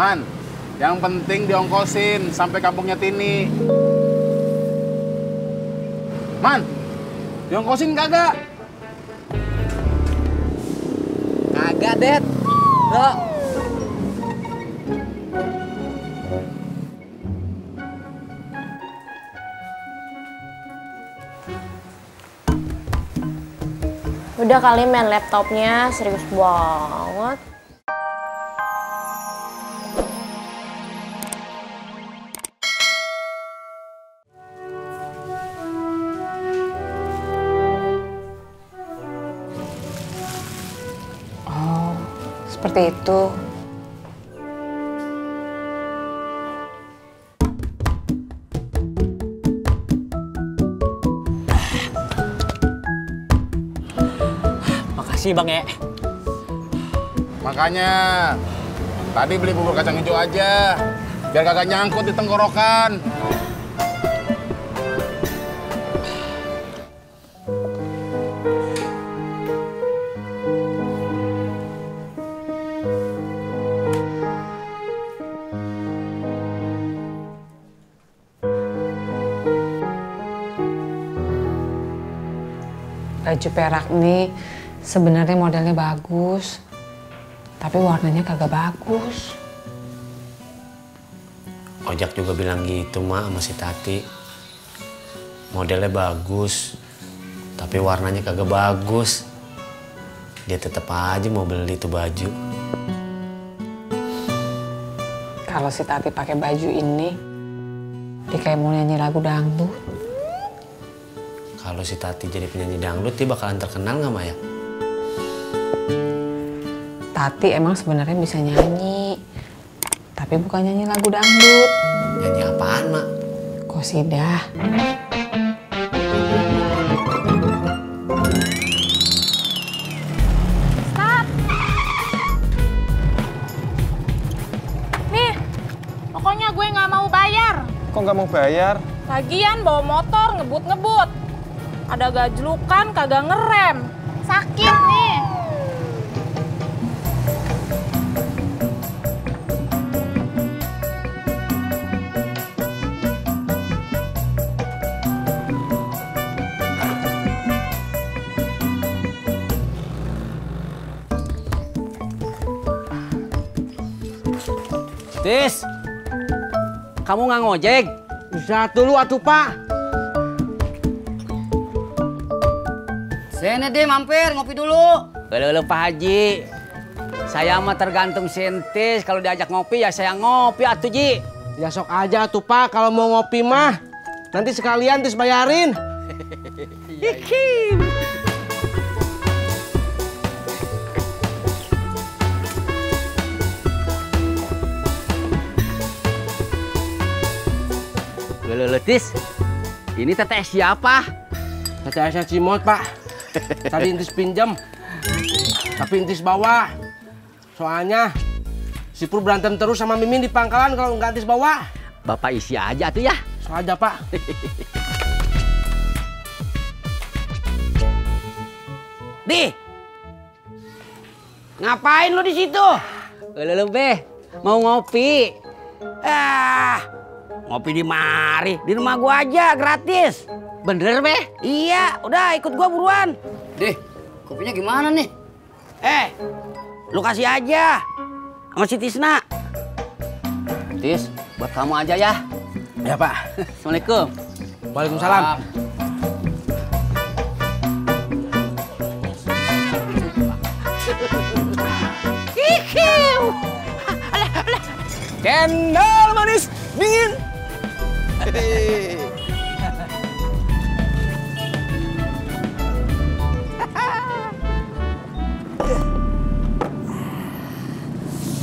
Man, yang penting diongkosin sampai kampungnya Tini. Man, diongkosin kagak? Kagak, Det. Bro. Udah kali main laptopnya, serius banget. Oh, seperti itu. Makasih Bang ya. Makanya tadi beli bubur kacang hijau aja, biar kagak nyangkut di tenggorokan. Baju perak nih sebenarnya modelnya bagus, tapi warnanya kagak bagus. Ojak juga bilang gitu, Mak, sama si Tati. Modelnya bagus, tapi warnanya kagak bagus. Dia tetap aja mau beli itu baju. Kalau si Tati pakai baju ini, dia kayak mau nyanyi lagu dangdut. Kalau si Tati jadi penyanyi dangdut, dia bakalan terkenal nggak, Maya? Tati emang sebenarnya bisa nyanyi, tapi bukan nyanyi lagu dangdut. Nyanyi apaan, Mak? Qosidah. Stop! Nih, pokoknya gue nggak mau bayar. Kok nggak mau bayar? Lagian bawa motor ngebut-ngebut. Ada gajlukan kagak ngerem. Sakit nih. Tis, kamu nggak ngojek? Bisa dulu atuh Pak. Sini deh mampir ngopi dulu. Lho Pak Haji, saya mah tergantung sintis. Kalau diajak ngopi ya saya ngopi atuh Ji. Ya sok aja tuh Pak, kalau mau ngopi mah nanti sekalian Tis bayarin. Lho Tis, ini teteh siapa? Saya Cimot Pak. Tadi Intis pinjam, tapi Intis bawa. Soalnya si Pur berantem terus sama Mimin di pangkalan kalau nggak Intis bawa. Bapak isi aja tuh ya. So aja Pak. Di, ngapain lu di situ? Lho Be, mau ngopi. Ngopi di mari, di rumah gua aja gratis. Bener Be? Iya, udah ikut gua buruan. Deh, kopinya gimana nih? Lu kasih aja sama si Tisna. Tis, buat kamu aja ya. Ya Pak. Assalamualaikum. Waalaikumsalam. Cendol manis dingin.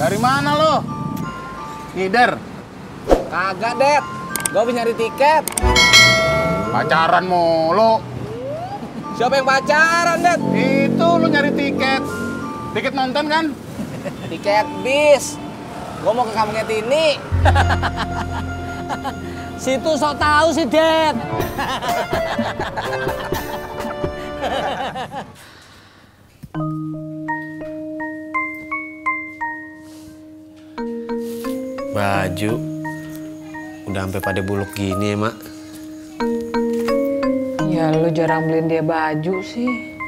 Dari mana lo? Ngider? Kagak Det, gue habis nyari tiket. Pacaran mulu. Siapa yang pacaran Det? Itu lu nyari tiket. Tiket nonton kan? Tiket bis. Gue mau ke kampungnya Tini. Situ sok tahu sih, Det. baju udah sampai pada buluk gini ya, Mak. Ya lu jarang beliin dia baju sih.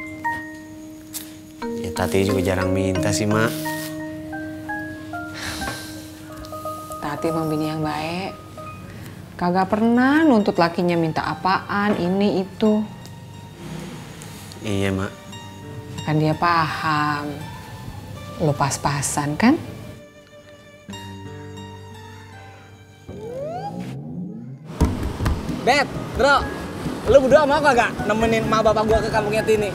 Ya Tati juga jarang minta sih, Mak. Tati emang bini yang baik. Kagak pernah nuntut lakinya minta apaan, ini itu. Iya, Mak. Kan dia paham. Lu pas-pasan kan? Det, Bro, lu berdua mau kagak nemenin emak bapak gua ke kampungnya Tini?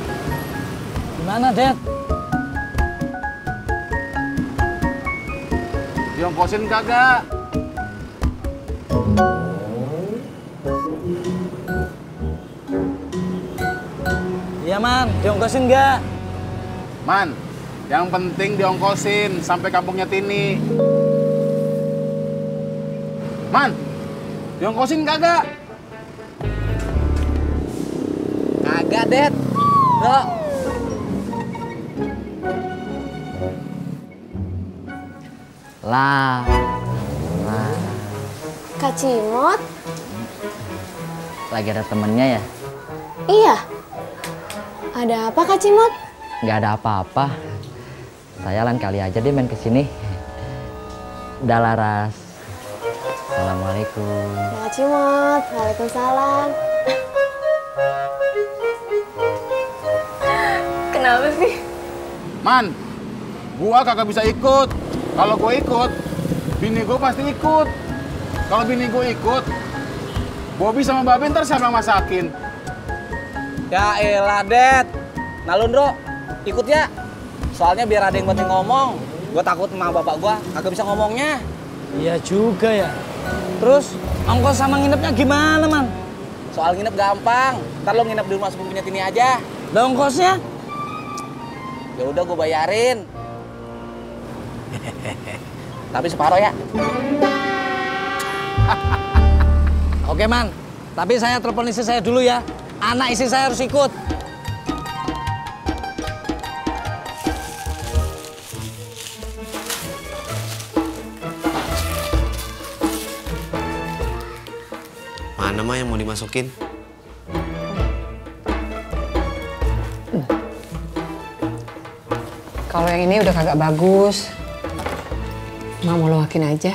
Gimana, Det? Diongkosin kagak? Iya, Man, diongkosin nggak? Man, yang penting diongkosin sampai kampungnya Tini. Man, diongkosin kagak? Kagak, Det. Bro. Lah. Kak Cimot? Lagi ada temennya ya? Iya. Ada apa Kak Cimot? Nggak ada apa-apa. Saya lain kali aja deh main kesini. Udah Laras. Assalamualaikum. Kak Cimot, waalaikumsalam. Kenapa sih? Man, gua kagak bisa ikut. Kalau gua ikut, bini gua pasti ikut. Kalau bini gua ikut, Bobby sama Babe ntar siapa yang masakin? Ya elah, Det. Nah, lu, Ndro, ikut ya. Soalnya biar ada yang penting ngomong. Gua takut emak bapak gua kagak bisa ngomongnya. Iya juga ya. Terus, ongkos sama nginepnya gimana, Man? Soal nginep gampang. Ntar lu nginep di rumah sepupunya Tini aja. Lah ongkosnya? Ya udah gua bayarin. Tapi separuh ya. Oke, Man. Tapi saya telepon istri saya dulu ya. Anak istri saya harus ikut. Mana mah yang mau dimasukin? Kalau yang ini udah kagak bagus. Mau lo makin aja.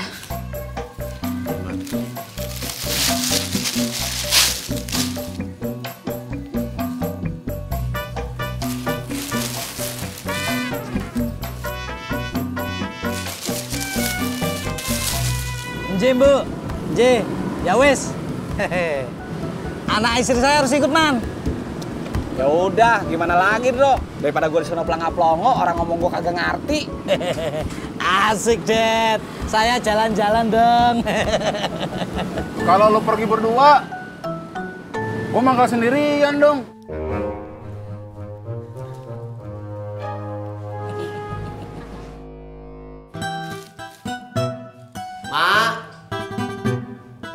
Nje, Bu. Nje, ya wes. Anak istri saya harus ikut, Man. Ya udah, gimana lagi, Bro? Daripada gue disuruh pelongo, orang ngomong gue kagak ngerti. Asik, Det. Saya jalan-jalan dong. Kalau lo pergi berdua, gua mangkal sendirian dong. Mak,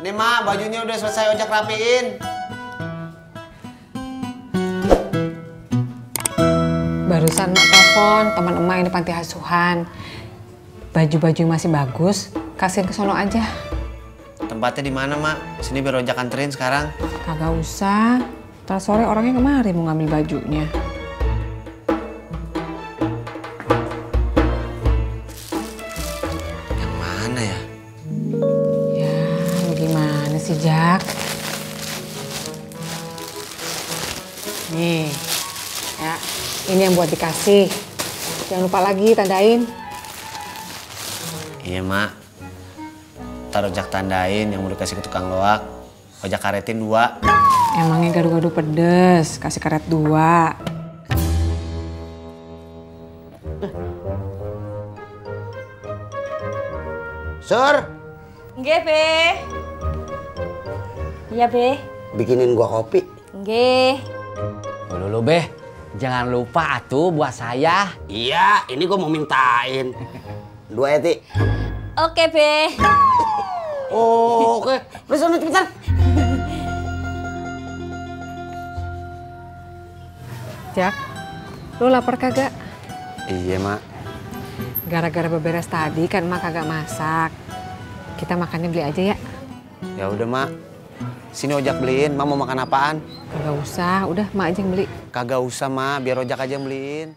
ini Mak bajunya udah selesai ojek rapiin. Barusan Mak telepon teman emak yang di panti asuhan. Baju-baju yang masih bagus, kasihin ke sono aja. Tempatnya di mana, Mak? Sini biar ojek anterin sekarang. Kagak usah. Ntar sore orangnya kemari mau ngambil bajunya. Yang mana ya? Ya, lu gimana sih, Jak? Nih, ya, ini yang buat dikasih. Jangan lupa lagi tandain. Iya, Mak. Ntar ojek tandain yang mau dikasih ke tukang loak. Ojek karetin 2. Emangnya gado-gado pedes, kasih karet 2. Sur, Nggih, Be. Iya, Be. bikinin gua kopi. Nggih. Dulu Beh, jangan lupa atuh buat saya. Iya, ini gua mau mintain. 2 ya, Ti. Oke, Be. Oh, oke. Udah sana cepetan. Jak, lu lapar kagak? Iya, Mak. Gara-gara beberes tadi kan emak kagak masak. Kita makannya beli aja ya. Ya udah, Mak. Sini ojak beliin. Mak mau makan apaan? Kagak usah, udah Mak aja yang beli. Kagak usah, Mak. Biar ojak aja yang beliin.